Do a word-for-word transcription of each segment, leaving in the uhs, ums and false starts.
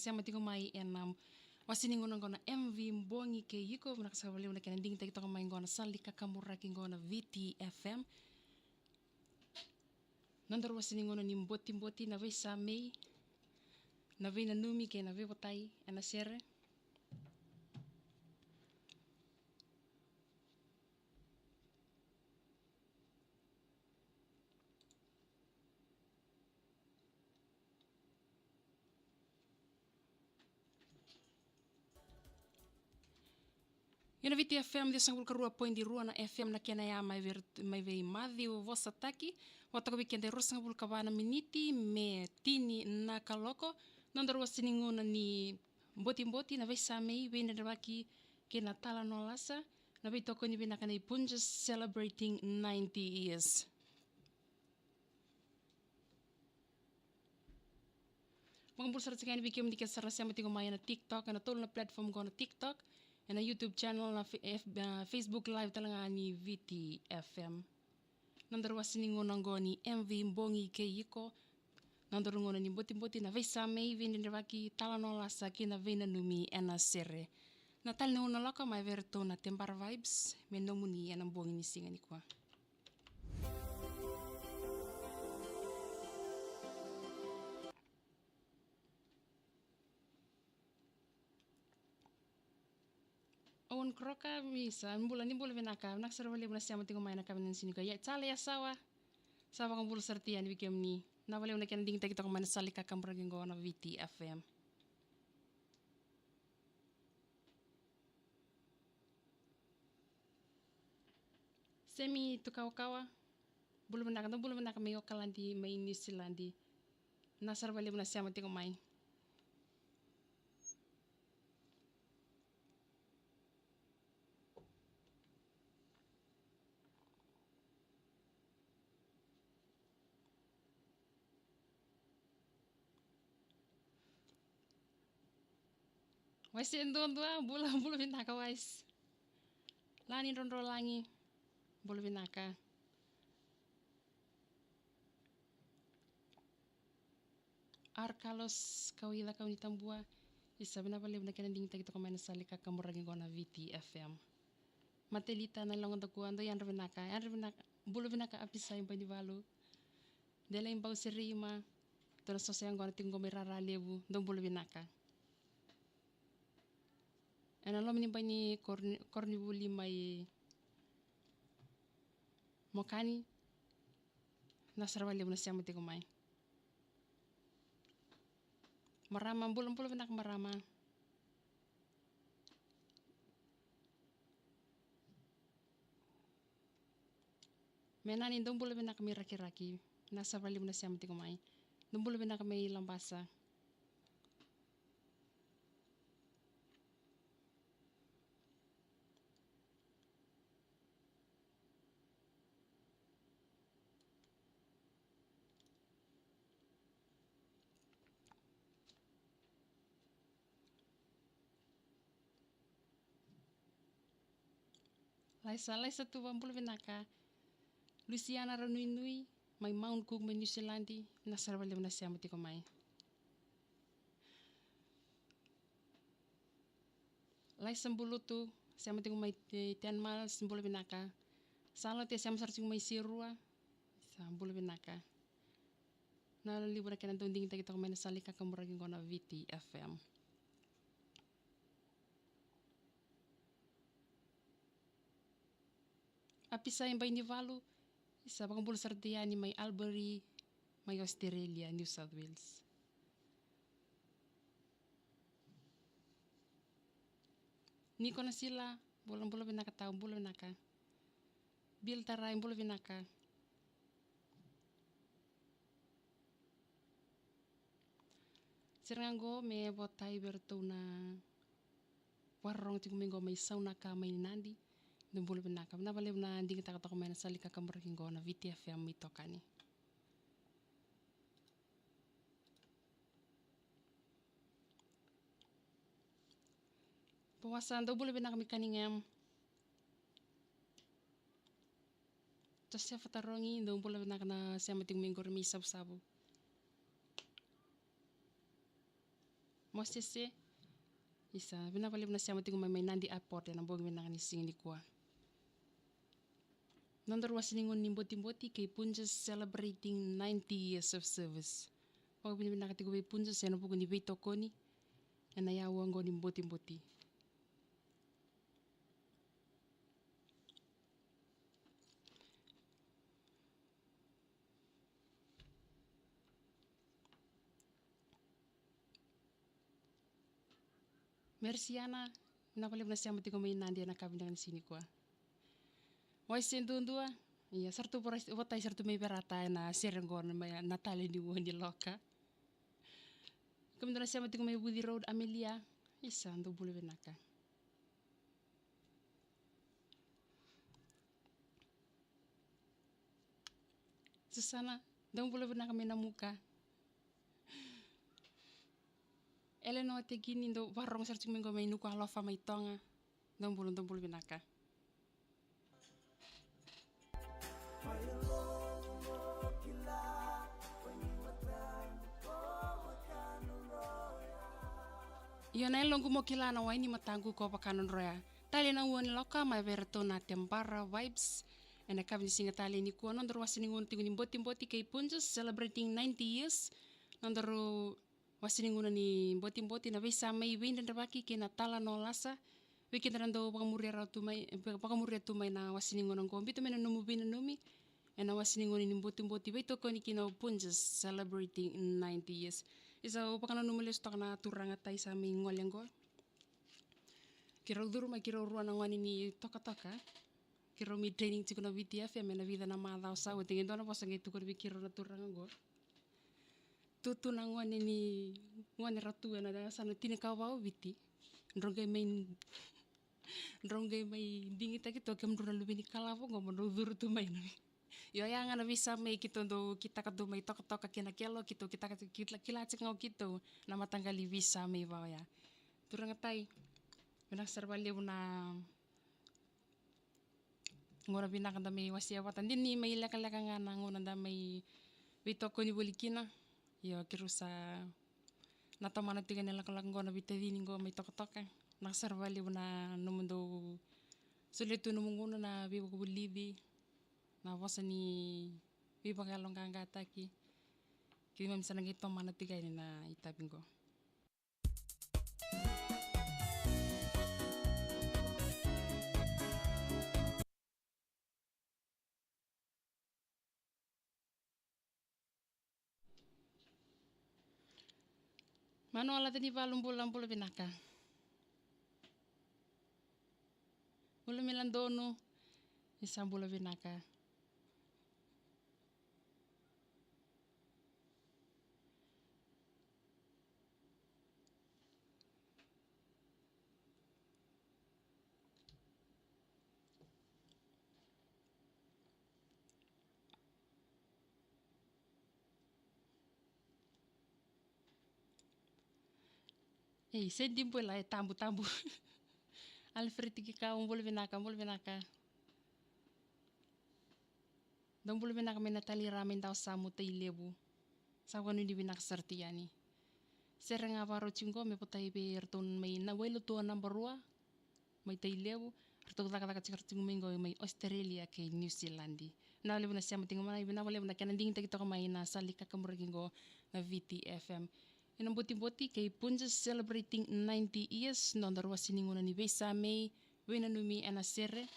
sema tiko mai ena wase ni gauna qo na M V Bogi kei iko, vinaka sara vakalevu na kena digitaki toka mai qo na sala ni kakaburaki qo na V T F M. Nodaru wase ni gauna ni botiboti, na veisamei, na veinanumi kei na veivotai ena sere. Io na V T F M ciwasagavulu ka rua poidi rua na F M na kena ya mai vei, mai vei Maciu Vosataki. Vata ko vei keda e ruasagavulu ka va na miniti me tini na kaloko. Nodaru wase ni gauna ni botiboti, na veisamei, veidredrevaki kei na talanoa lasa. Na veitokoni vinaka nei Punjas celebrating ninety years. Vakabula sara tiko yani vei kemuni kece sara na sema tiko mai ena TikTok, ena tolu na platform qo na TikTok, ena YouTube channel, na F-, F-, ah, Facebook Live tale ga ni V T F M. Nodaru wase ni gauna qo ni M V Bogi kei iko. Nodaru gauna ni botiboti, na veisamei, veidredrevaki, talanoa lasa kei na veinanumi ena sere. Na talanoa na loka mai vei iratou na Tebara Vibes me nomuni ena bogi ni siga nikua. Owen Crocker, isa, bula, ni bula vinaka, vinaka sara vakalevu na sema tiko mai na kavinanisi ni ka. Ia, Charlie Yasawa, sa vakabula sara tiko yani vei kemuni. Vinaka vakalevu na kena digitaki toka mai na sala ni kakaburaki qo na V T F M. Semi Tukawakawa, bula vinaka, dou bula vinaka mai Okaladi, mai Niusiladi. Vinaka sara vakalevu na sema tiko mai. Waise duadua, bula, bula vinaka Waise. Lani Drodrolagi, bula vinaka. Ar Carlos Kauica Kaunitabua, isa, vinaka vakalevu na kena digitaki toka mai na sala ni kakaburaki qo na V T F M. Matelita na Logodakua, dou yadra vinaka, yadra vinaka, bula vinaka Apisai Bainivalu. Delai Bau Sereima, dou na sosoya qo na tiko qo mai Raralevu, dou bula vinaka. Ena loma ni bai ni koroni-, koronivuli mai Mokani, vinaka sara vakalevu na sema tiko mai. Marama, bula, bula vinaka marama. Menani, dou bula vinaka mai Rakiraki, vinaka sara vakalevu na sema tiko mai. Dou bula vinaka mai Labasa. Laisa, Laisa Tuva, bula vinaka. Lusiana Ranuinui, mai Mount Cook, mai Niusiladi, vinaka sara vakalevu na sema tiko mai. Laisa Bulutu, sema tiko mai, e, ten miles, bula vinaka. Salote, sema sara tiko mai Sirua, sa bula vinaka. Vinaka vakalevu na kena dau digitaki toka mai na sala ni kakaburaki qo na V T F M. Apisai Bainivalu, isa, vakabula sara tu yani mai Albury, mai Australia, New South Wales. Niko Nasila, bula, bula vinaka tau, bula vinaka. Bill Tarai, bula vinaka. Sere ga qo me votai vei iratou na vakarorogo tiko mai qo mai Saunaka mai Nadi. Dou bula vinaka. Vinaka vakalevu na digitaka toka mai na sala ni kakaburaki qo na V T F M mai Tokani. Bawasa, dou bula vinaka mai Cunningham. Josefa Tarogi, dou bula vinaka na sema tiko mai qori mai Savusavu. Mosese. Isa, vinaka vakalevu na sema tiko mai mai Nadi Airport ena bogi vinaka ni siga nikua. Nodaru wase ni gauna ni botiboti kei Punjas celebrating ninety years of service. Vakavinavinaka tiko vei Punjas ena vuku ni veitokoni ena yaua oqo ni botiboti. Merisiana, vinaka vakalevu na sema tiko mai Nadi ena yakavi ni siga nikua. Wai se duadua, ia, sa ratou vorai, votai sa ratou mai verata ena sere qo na, mai na tale ni ua ni loka. Kemudou na sema tiko mai Vuci Road, Amelia, isa, dou bula vinaka. Susana, dou bula vinaka mai Namuka. Elenoa Tekini, dou vakarorogo sara tiko mai qo mai Nukualofa mai Toga. Dou bula, dou bula vinaka. Io, na yaloqu mo kila na wai ni mataqu ko vaka na droya. Tale na ua ni loka mai vei iratou na Tebara Vibes. Ena yakavi ni siga tale nikua, nodaru wase ni gauna tiko ni botiboti kei Punjas celebrating ninety years. Nodaru wase ni gauna ni botiboti, na veisa mai veidredrevaki kei na tala no lasa. Vei keda na dau vakamuria rawa tu mai, vakamuria tu mai na wase ni gauna oqo, biuta mai na nomu veinanumi ena wase ni gauna ni botiboti, veitokoni kina o Punjas celebrating ninety years. Isa, au vakananuma lesu toka na turaga tai sa mai gole oqo. Keirau curu mai, keirau rua na gone ni tokatoka. Keirau mai training tiko na Viti F M ena vica na macawa sa oti, qai dua na vosa qai tukuna vei keirau na turaga oqo. Tu, tu na gone ni, gone ra tu ena yasana tini ka va o Viti. Drau qai mai, drau qai mai digitaki tu kemudrau na luve ni kalavo qo mo drau curu tu mai na. Io, ya ga na veisa mai keitou dau kitaka tu mai tokatoka kei na kelo, keitou kitaka, kila, kila tiko ga o keitou na mataqali veisa mai va oya. Turaga tai, vinaka sara vakalevu na gauna vinaka da mai wasea vata. Dina ni mai lekaleka ga na gauna da mai veitokoni voli kina. Io, keirau sa na tomana tiko na ilakolako qo na veitacini qo mai tokatoka. Vinaka sara vakalevu na nomudou solia tu nomu gauna, na veivakavulici, na vosa ni veivakayaloqaqataki. Keimami sa na qai tomana tiko yani na itavi qo. Manu Alata ni Valu, bula, bula vinaka. Bula Miladonu, ni sa bula vinaka. Ei, sedi bula e tabu, tabu. Alfred Kikau, bula vinaka, bula vinaka. Dou bula vinaka mai na Talira mai Dawasamu, Tailevu. Sa vakanuinui vinaka sara tu yani. Sere ga vakarau tiko qo me votai vei iratou mai na wailotua naba rua mai Tailevu. Ratou cakacaka tiko, ratou tiko mai qo mai Australia kei New Zealand. Vinaka vakalevu na sema tiko mai, vinaka vakalevu na kena digitaki toka mai na sala ni kakaburaki qo na Viti F M. Ena botiboti kei Punjas celebrating ninety years, nodaru wase ni gauna ni veisamei, veinanumi ena sere.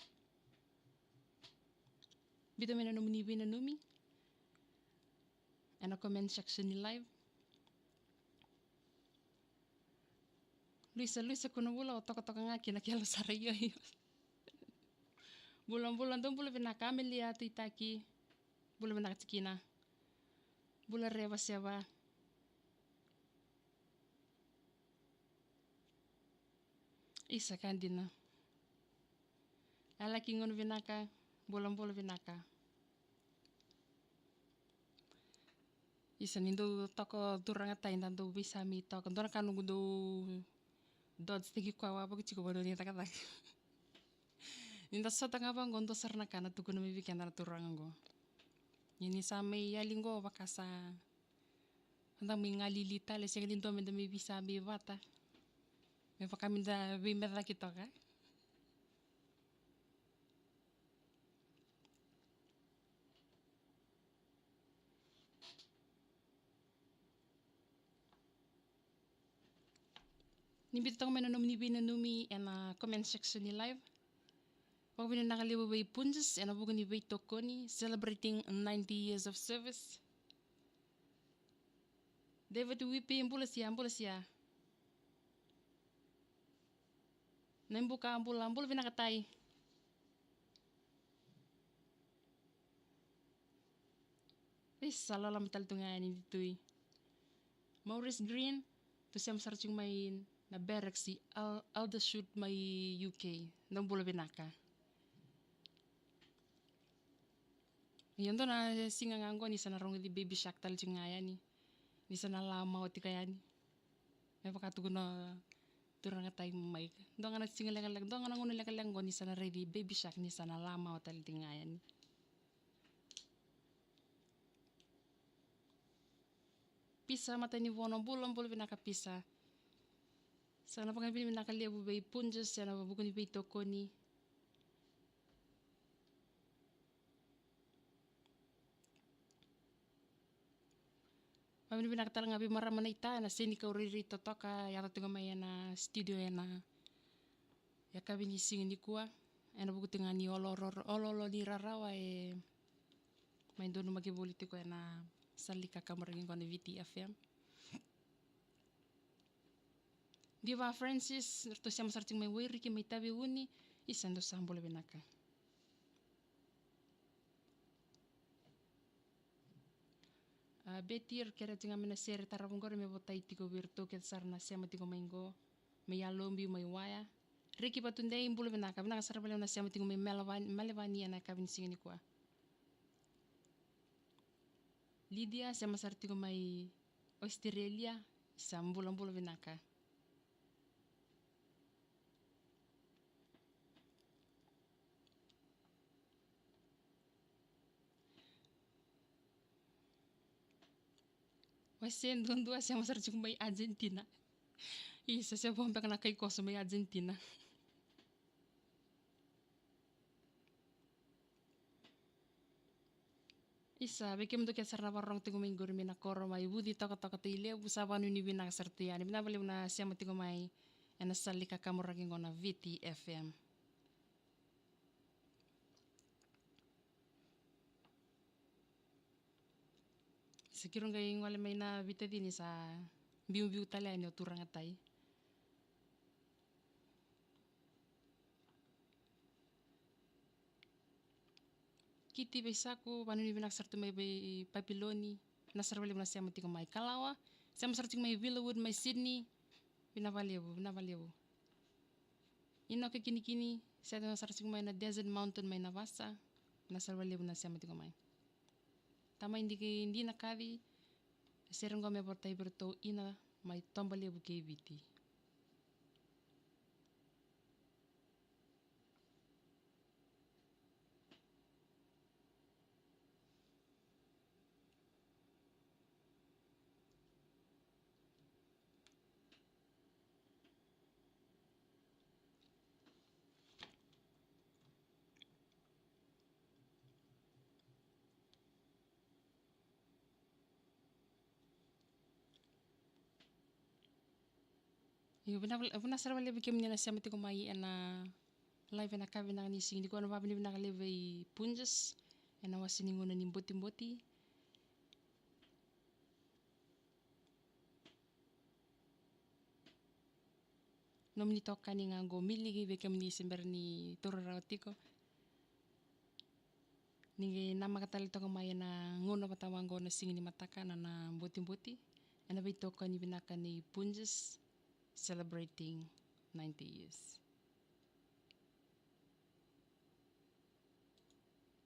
Biuta mai na nomuni veinanumi ena comment section ni live. Luisa, Luisa Kunavula, o tokatoka ga kina kelo sara, io, io. Bula, bula, dou bula vinaka, Amelia Tuitaki. Bula vinaka tikina. Bula Reva Seva. Isa, ka dina. Alaki, gauna vinaka, bula, bula vinaka. Isa, ni dou toka turaga tai, da dou veisamei toka. Dua na ka noqu dou dodge taki koya wavoki tiko vanua ni cakacaka. Ni da sota ga vaqo, dua sara na ka na tukuna mai vei keda na turaga qo. Ia ni sa mai yali qo vaka sa Da mai galili tale, sega ni dua me da mai visa mai vata. Me vaka me da veimecaki toka. Ni biuta toka mai na nomuni veinanumi ena comment section ni live. Vakavinavinaka levu vei Punjas ena vuku ni veitokoni, celebrating ninety years of service. David Wipi, bula sia, bula sia. Nai Buka, bula, bula vinaka tai. Isa, loloma tale tu ga yani ni Tui. Maurice Green, tou sema sara tiko mai na barracks i Al-, Aldershot mai U K. Dou bula vinaka. Io, dua na siga ga qo ni sa na rogoci Baby Shark tale tiko ga yani. Ni sa na lamawa tiko yani. Me vaka tukuna o turaga tai Mike. Dua ga na siga lekaleka, dua ga na gauna lekaleka qo ni sa na raici Baby Shark ni sa na lamawa tale tiko ga yani. Pisa Matanivono, bula, bula vinaka Pisa. Sa na vakavinavinaka levu vei Punjas ena vuku ni veitokoni. Vakavinavinaka tale ga vei marama naita ena seni kau rairai totoka, yaco tiko mai ena studio ena yakavi ni siga nikua. Ena vuku tiko ga ni oloolo, oloolo ni rarawa e mai donumaki voli tiko ena sala ni kakaburaki qo na Viti F M. Diva Francis, ratou sema sara tiko mai Wairiki, mai Taveuni, isa dou sa bula vinaka. A, Betty, ra kere tiko ga mai na sere tarava qori me votai tiko vei iratou kece sara na sema tiko mai qo, mai Yalobio, mai Waya. Riki Vatudei, bula vinaka, vinaka sara vakalevu na sema tiko mai Melevani, Melevani ena yakavi ni siga nikua. Lydia, sema sara tiko mai Australia, sa bula, bula vinaka. Wase duadua, sema sara tiko mai Argentina. Isa, se vo beka na kai koso mai Argentina. Isa, vei kemudou kece sara na vakarorogo tiko mai qori mai na koro mai Vuci, Tokatoka, Tailevu, sa vakanuinui vinaka sara tu yani. Vinaka vakalevu na sema tiko mai ena sala ni kakaburaki qo na Viti F M. Sa keirau qai gole mai na veitacini, sa biubiu tale yani o turaga tai. Kiti Veisaku, vakanuinui vinaka sara tu mai vei Papiloni, vinaka sara vakalevu na sema tiko mai. Kalawa, sema sara tiko mai Villawood mai Sydney, vinaka vakalevu, vinaka vakalevu. Inoke Kinikini, sema sara tiko mai na Desert Mountain mai Navasa, vinaka sara vakalevu na sema tiko mai. Tamai Diki Dina Kaci, sere qo me votai vei iratou Ina mai Toba Levu kei Viti. Io, vinaka, vinaka sara vakalevu vei kemuni na sema tiko mai ena live ena yakavi vinaka ni siga nikua. Na vakavinavinaka levu vei Punjas ena wase ni gauna ni botiboti. Nomuni tokani ga qo, miliki vei kemuni se bera ni taura rawa tiko. Ni qai namaka tale toka mai ena gauna vata vaqo na siga ni mataka na, na botiboti ena veitokani vinaka nei Punjas celebrating ninety years.